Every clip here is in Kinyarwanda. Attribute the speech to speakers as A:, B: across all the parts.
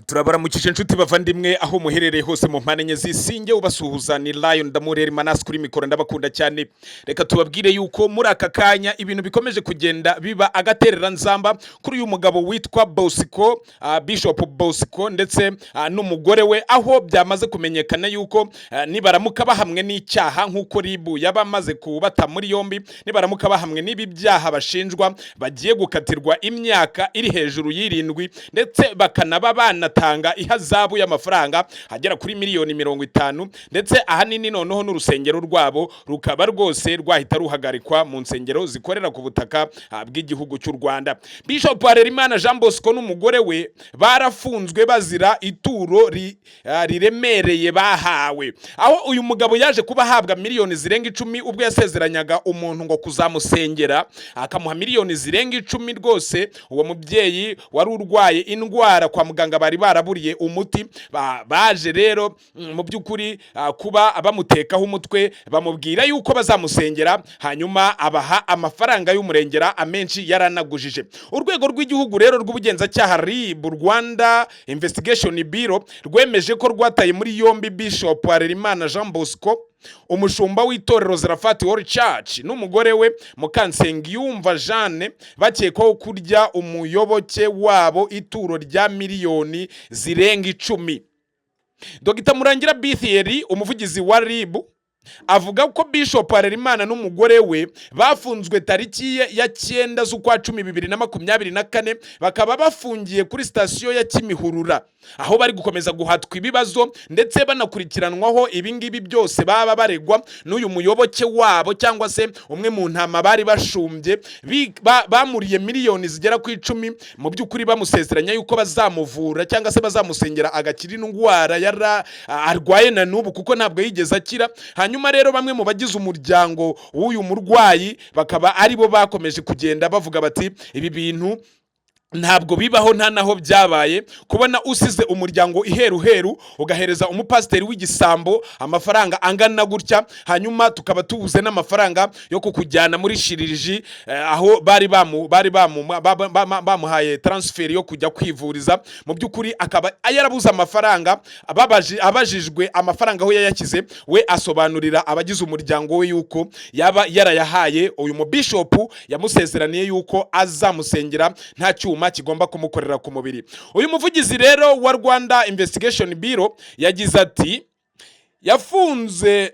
A: Turabaramukije inshuti bavandimwe aho muherereye hose mu mpande enye z'isi. Njye ubasuhuza ni Lion Damureri Manasi kuri mikoro. Ndabakunda cyane. Reka tubabwire yuko muri aka kanya ibintu bikomeje kugenda biba agatereranzamba kuri uyu mugabo witwa Bosco, Bishop Bosco, ndetse n'umugore we, aho byamaze kumenyekana yuko nibaramuka bahamwe n'icyaha nk'uko RIB yaba amaze kubata muri yombi, nibaramuka bahamwe n'ibi byaha bashinjwa, bagiye gukatirwa imyaka iri hejuru y'irindwi, ndetse bakanaba banatanga ihazabu y'amafaranga agera kuri miliyoni 50, ndetse ahanini noneho n'urusengero rwabo rukaba rwose rwahita ruhagarikwa mu nsengero zikorera ku butaka bw'igihugu cy'u Rwanda. Bishop Harerimana Jean Bosco n'umugore we barafunzwe bazira ituro riremereye bahawe, aho uyu mugabo yaje kuba ahabwa miliyoni zirenga 10 ubwo yasezeranyaga umuntu ngo kuzamusengera, akamuha miliyoni zirenga 10. Rwose uwo mubyeyi wari urwaye indwara kwa muganga bari baraburiye umuti, baje rero mu by'ukuri kuba bamutekaho umutwe, bamubwira yuko bazamusengera, hanyuma abaha amafaranga y'umurengera, amenshi yaranagujije. Urwego rw'igihugu rero rw'ubugenzacyaha RIB, Rwanda Investigation Bureau, rwemeje ko rwataye muri yombi Bishop Harerimana Jean Bosco, umushumba w'itorero Zerafati Holy Church, n'umugore we Mukansengiyumva Jeanne, bakekwaho kurya umuyoboke wabo ituro rya miliyoni zirenga 10. Dr Murangira Bithieri, umuvugizi wa RIB, avuga ko Bishop Harerimana n'umugore we bafunzwe tariki ya 9 z'ukwa 10 2024, bakaba bafungiye kuri sitasiyo ya Kimihurura, aho bari gukomeza guhatwa ibibazo ndetse banakurikiranwaho ibingibi byose baba baregwa n'uyu muyoboke wabo, cyangwa se umwe mu ntama bari bashumbye. Bamuriye miliyoni zigera ku 10, mu by'ukuri bamusezeranya yuko bazamuvura cyangwa se bazamusengera agakira indwara yara arwaye na n'ubu, kuko ntabwo yigeze akira. Hanyuma rero bamwe mu bagize umuryango w'uyu murwayi bakaba aribo bakomeje kugenda bavuga bati: "Ibi bintu ntabwo bibaho, nta naho byabaye kubona usize umuryango iheruheru, ugahereza umupasiteri w'igisambo amafaranga angana gutya, hanyuma tukaba tubuze n'amafaranga yo kukujyana muri chirurgie." Aho bari bamu bari bamu ba- ba- ba- bamuhaye transfert yo kujya kwivuriza, mu by'ukuri akaba yarabuze amafaranga. Abajijwe amafaranga aho yayashyize, we asobanurira abagize umuryango we yuko yaba yarayahaye uyu mubishopu yamusezeraniye yuko azamusengera, nta cyuma kigomba kumukorera ku mubiri. Uyu muvugizi rero wa Rwanda Investigation Bureau yagize ati: "Yafunze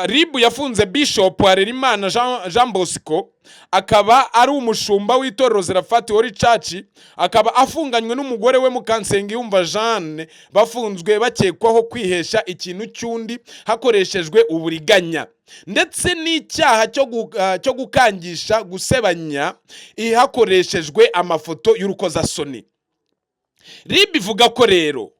A: RIB yafunze Bishop Harerimana Jean Bosco, akaba ari umushumba w'itorero Zerafati Holy Church, akaba afunganywe n'umugore we Mukansengiyumva Jeanne. Bafunzwe bakekwaho kwihesha ikintu cy'undi hakoreshejwe uburiganya, ndetse n'icyaha cyo gukangisha gusebanya hakoreshejwe amafoto y'urukozasoni." RIB ivuga ko rero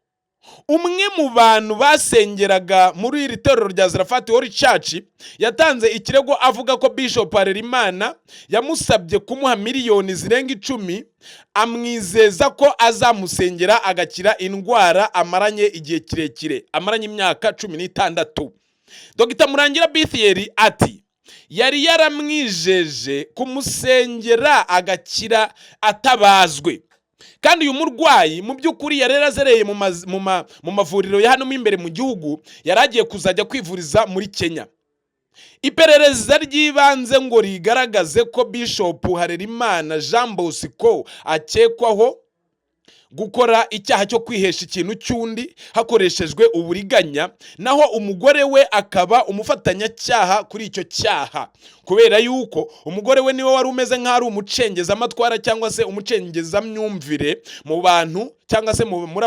A: umwe mu bantu basengeraga muri iri torero rya Zerafati Holy Church yatanze ikirego avuga ko Bishop Harerimana yamusabye kumuha miliyoni zirenga 10, amwizeza ko azamusengera agakira indwara amaranye igihe kirekire, amaranye imyaka 16. Dr Murangira Bithieri ati: "Yari yaramwijeje kumusengera agakira atabazwe, kandi uyu murwayi mu by'ukuri yari yarazereye mu mavuriro ya hano mo imbere mu gihugu, yari agiye kuzajya kwivuriza muri Kenya." Iperereza ry'ibanze ngo rigaragaze ko Bishop Harerimana Jean Bosco akekwaho gukora icyaha cyo kwihesha ikintu cy'undi hakoreshejwe uburiganya, naho umugore we akaba umufatanyacyaha kuri icyo cyaha, kubera yuko umugore we niwe wari umeze nk'aho ari umucengezamatwara cyangwa se umucengezamyumvire mu bantu, cyangwa se muri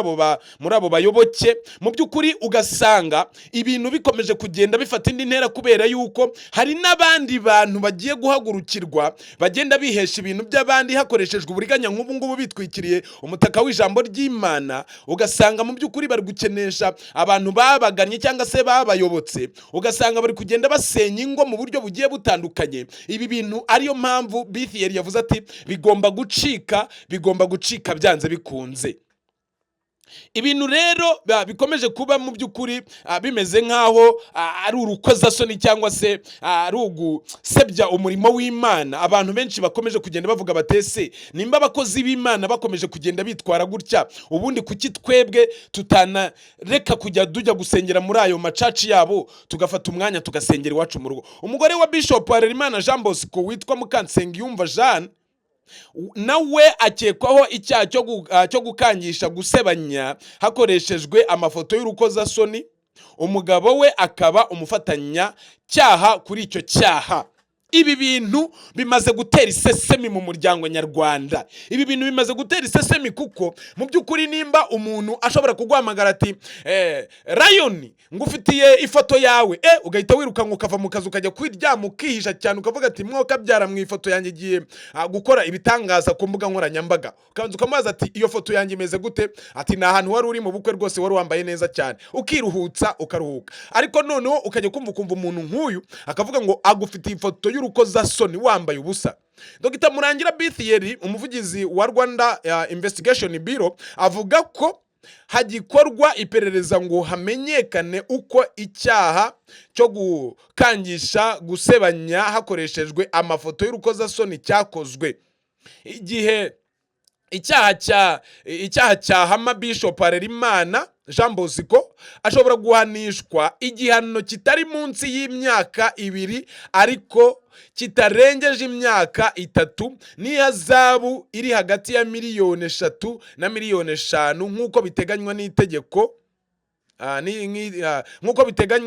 A: abo bayoboke. Mu by'ukuri ugasanga ibintu bikomeje kugenda bifata indi ntera, kubera yuko hari n'abandi bantu bagiye guhagurukirwa, bagenda bihesha ibintu by'abandi hakoreshejwe uburiganya, nk'ubu ngubu bitwikiriye umutaka w'ijambo ry'Imana. Ugasanga mu by'ukuri bari gukenesha abantu babagannye cyangwa se babayobotse, ugasanga bari kugenda basenya ingo mu buryo bugiye butandukanye. Ibi bintu ariyo mpamvu Bithieri yavuze ati: "Bigomba gucika, bigomba gucika byanze bikunze." Ibintu rero bikomeje kuba mu by'ukuri bimeze nk'aho ari urukozasoni cyangwa se ari ugusebya umurimo w'Imana. Abantu benshi bakomeje kugenda bavuga batese: "Nimba abakozi b'Imana bakomeje kugenda bitwara gutya, ubundi kuki twebwe tutanareka kujya tujya gusengera muri ayo machurch yabo, tugafata umwanya tugasengera iwacu mu rugo?" Umugore wa Bishop Harerimana Jean Bosco witwa Mukansengiyumva Jeanne nawe akekwaho icyaha cyo gukangisha gusebanya hakoreshejwe amafoto y'urukozasoni, umugabo we akaba umufatanyacyaha kuri icyo cyaha. Ibi bintu bimaze gutera isesemi mu muryango nyarwanda. Ibi bintu bimaze gutera isesemi kuko mu by'ukuri nimba umuntu ashobora kuguhamagara ati: "Rayoni, ngufitiye ifoto yawe," ugahita wirukanka ukava mu kazi, ukajya kwiryama, ukihisha cyane, ukavuga ati: "Mwokabyara mu ifoto yanjye igiye gukora ibitangaza ku mbuga nkoranyambaga." Ukabanza ukamubaza ati: "Iyo foto yanjye imeze gute?" Ati: "Ni ahantu wari uri mu bukwe rwose, wari wambaye neza cyane." Ukiruhutsa, ukaruhuka. Ariko noneho ukajya kumva ukumva umuntu nk'uyu akavuga ngo agufitiye ifoto y'urukozasoni wambaye ubusa. Dr Murangira Bithiyeri, umuvugizi wa Rwanda Investigation Bureau, avuga ko hagikorwa iperereza ngo hamenyekane uko icyaha cyo gukangisha gusebanya hakoreshejwe amafoto y'urukozasoni cyakozwe. Igihe icyaha cyahama Bishop Harerimana Jean Bosco, ashobora guhanishwa igihano kitari munsi y'imyaka 2 ariko kitarengeje imyaka 3, n'ihazabu iri hagati ya miliyoni 3 na miliyoni 5, nk'uko biteganywa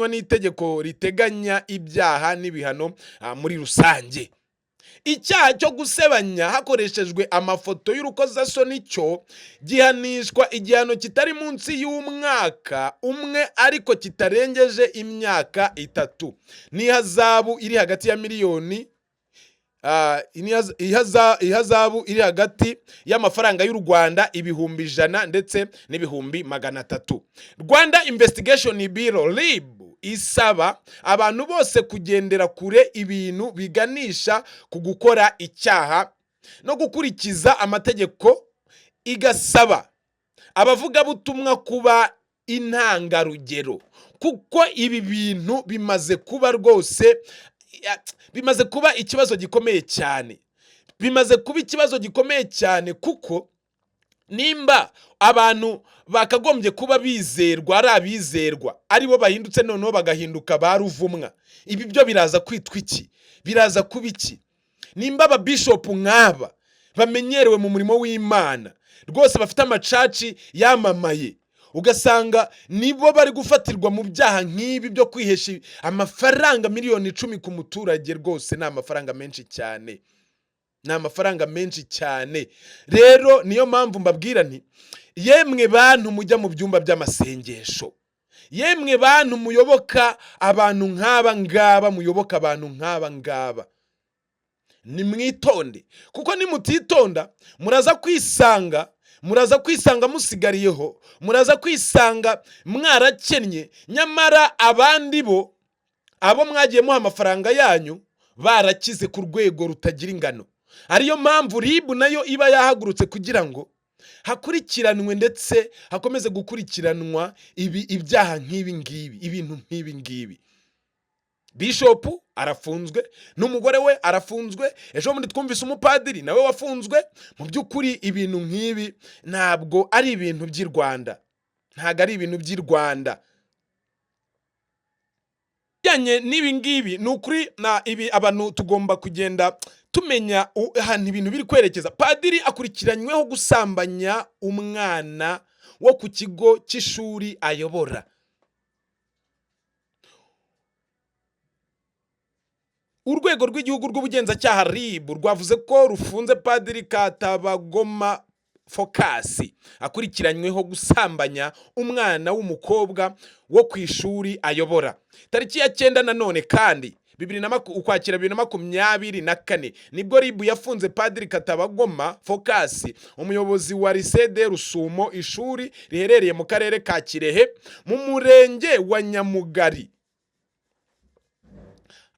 A: n'itegeko riteganya ibyaha n'ibihano muri rusange. Icyaha cyo gusebanya hakoreshejwe amafoto y'urukozasoni cyo gihanishwa igihano kitari munsi y'umwaka umwe ariko kitarengeje imyaka 3, n'ihazabu iri hagati ya miliyoni ihazabu iri hagati y'amafaranga y'u Rwanda 100,000 ndetse n'300,000. Rwanda Investigation Bureau, RIB, isaba abantu bose kugendera kure ibintu biganisha ku gukora icyaha no gukurikiza amategeko, igasaba abavugabutumwa kuba intangarugero, kuko ibi bintu bimaze kuba rwose, bimaze kuba ikibazo gikomeye cyane. Bimaze kuba ikibazo gikomeye cyane kuko nimba abantu bakagombye kuba bizerwa, ari abizerwa, aribo bahindutse noneho bagahinduka ba ruvumwa, ibi byo biraza kwitwa iki? Biraza kuba iki? Nimba ababishopu nk'aba bamenyerewe mu murimo w'Imana rwose, bafite amachurch yamamaye, ugasanga nibo bari gufatirwa mu byaha nk'ibi byo kwihesha amafaranga miliyoni 10 ku muturage, rwose ni amafaranga menshi cyane, ni amafaranga menshi cyane. Rero niyo mpamvu mbabwira nti: "Yemwe bantu mujya mu byumba by'amasengesho, yemwe bantu muyoboka abantu nk'aba ngaba, muyoboka abantu nk'aba ngaba, nimwitonde, kuko nimutitonda muraza kwisanga musigariyeho, muraza kwisanga mwarakennye, nyamara abandi bo, abo mwagiye muha amafaranga yanyu, barakize ku rwego rutagira ingano." Ariyo mpamvu RIB nayo iba yahagurutse kugira ngo hakurikiranwe ndetse hakomeze gukurikiranwa ibi ibyaha nk'ibi ngibi, ibintu nk'ibi ngibi. Bishopu arafunzwe n'umugore we arafunzwe, ejo bundi twumvise umupadiri nawe wafunzwe. Mu by'ukuri ibintu nk'ibi ntabwo ari ibintu by'i Rwanda, ntabwo ari ibintu by'i Rwanda. Bijyanye n'ibi ngibi, ni ukuri na ibi abantu tugomba kugenda tumenya ahantu ibintu biri kwerekeza. Padiri akurikiranyweho gusambanya umwana wo ku kigo cy'ishuri ayobora. Urwego rw'Igihugu rw'Ubugenzacyaha, RIB, rwavuze ko rufunze Padiri Katabagoma Fokasi akurikiranyweho gusambanya umwana w'umukobwa wo ku ishuri ayobora. Tariki ya 9 nanone kandi Ukwakira 2024 nibwo RIB yafunze Padiri Katabagoma Fokasi, umuyobozi wa Lycée de Rusumo, ishuri riherereye mu karere ka Kirehe mu murenge wa Nyamugari.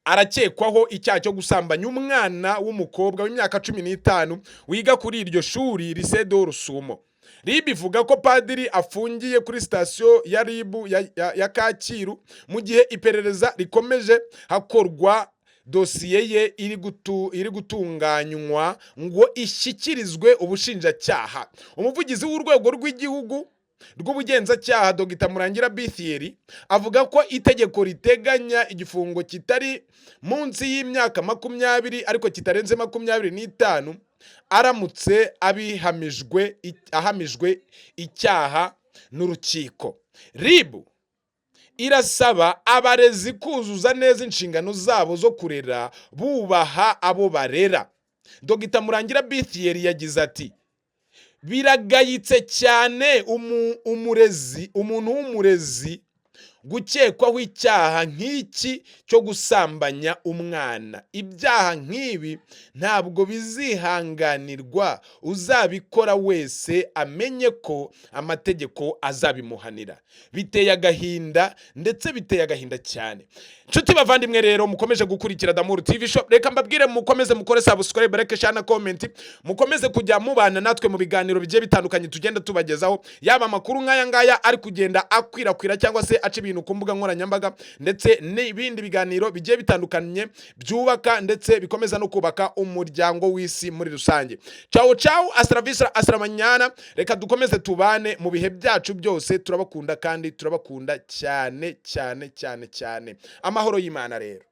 A: Arakekwaho icyaha cyo gusambanya umwana w'umukobwa w'imyaka 15 wiga kuri iryo shuri, Lycée de Rusumo. RIB ivuga ko padiri afungiye kuri sitasiyo ya RIB ya Kacyiru mu gihe iperereza rikomeje hakorwa dosiye ye iri gutunganywa ngo ishyikirizwe ubushinjacyaha. Umuvugizi w'Urwego rw'Igihugu rw'Ubugenzacyaha, Dr Murangira B Thierry, avuga ko itegeko riteganya igifungo kitari munsi y'imyaka 20 ariko kitarenze 25 aramutse abihamijwe, ahamijwe icyaha n'urukiko. RIB irasaba abarezi kuzuza neza inshingano zabo zo kurera bubaha abo barera. Dr Murangira B Thierry yagize ati: "Biragayitse cyane umurezi, umuntu w'umurezi gukekwaho icyaha nk'iki cyo gusambanya umwana. Ibyaha nk'ibi ntabwo bizihanganirwa. Uzabikora wese amenye ko amategeko azabimuhanira. Biteye agahinda, ndetse biteye agahinda cyane." Nshuti bavandimwe rero mukomeje gukurikira Damuru TV Show, reka mbabwire mukomeze mukore subscribe, like, share na comment, mukomeze kujya mubana natwe mu biganiro bigiye bitandukanye tugenda tubagezaho, yaba amakuru nk'aya ngaya ari kugenda akwirakwira cyangwa se aca ibintu ku mbuga nkoranyambaga, ndetse n'ibindi biganiro bigiye bitandukanye byubaka ndetse bikomeza no kubaka umuryango w'isi muri rusange. Ciao ciao, hasta la vista, hasta la mañana. Reka dukomeze tubane mu bihe byacu byose. Turabakunda kandi turabakunda cyane cyane cyane cyane. Amahoro y'Imana rero.